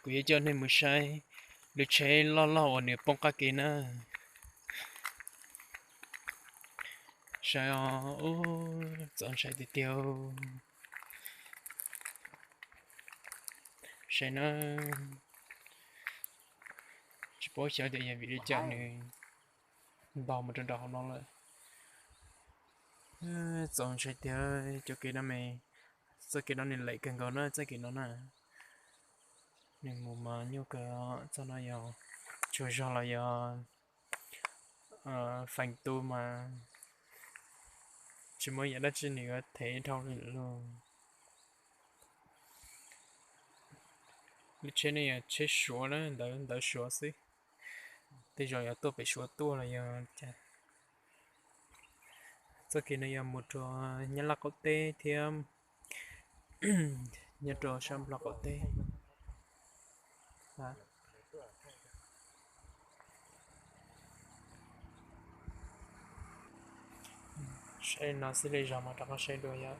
Kuv yuav coj nej mus saib lub tsheb loj loj uas nws poob qab kev na. Saib os, txaus ntshai tiag tiag. Saib na, tsis paub xyov tias yog vim li cas nws ntog mus rau nram hauv no lawm. Txaus ntshai tiag, cov kev no mas, txoj kev no nws lem kawg nkaus na, txoj kev no na. Nws mus mas nyuaj kawg, txoj no yog tsaug zog los yog feem tu mas tsis muaj yam dab tsi nws yuav thev dhau li lawm. Lub tsheb no yog tsheb Suav na, ntawv ntawv Suav xwb. Tej zaum yuav tuaj pem Suav tuaj los yog cas. Txoj kev no yog mus rau Nyab Laj qaum teb thiab nyob rau sab Nplog qaum teb. Saib no xwb li zog mas rov qab saib dua yom.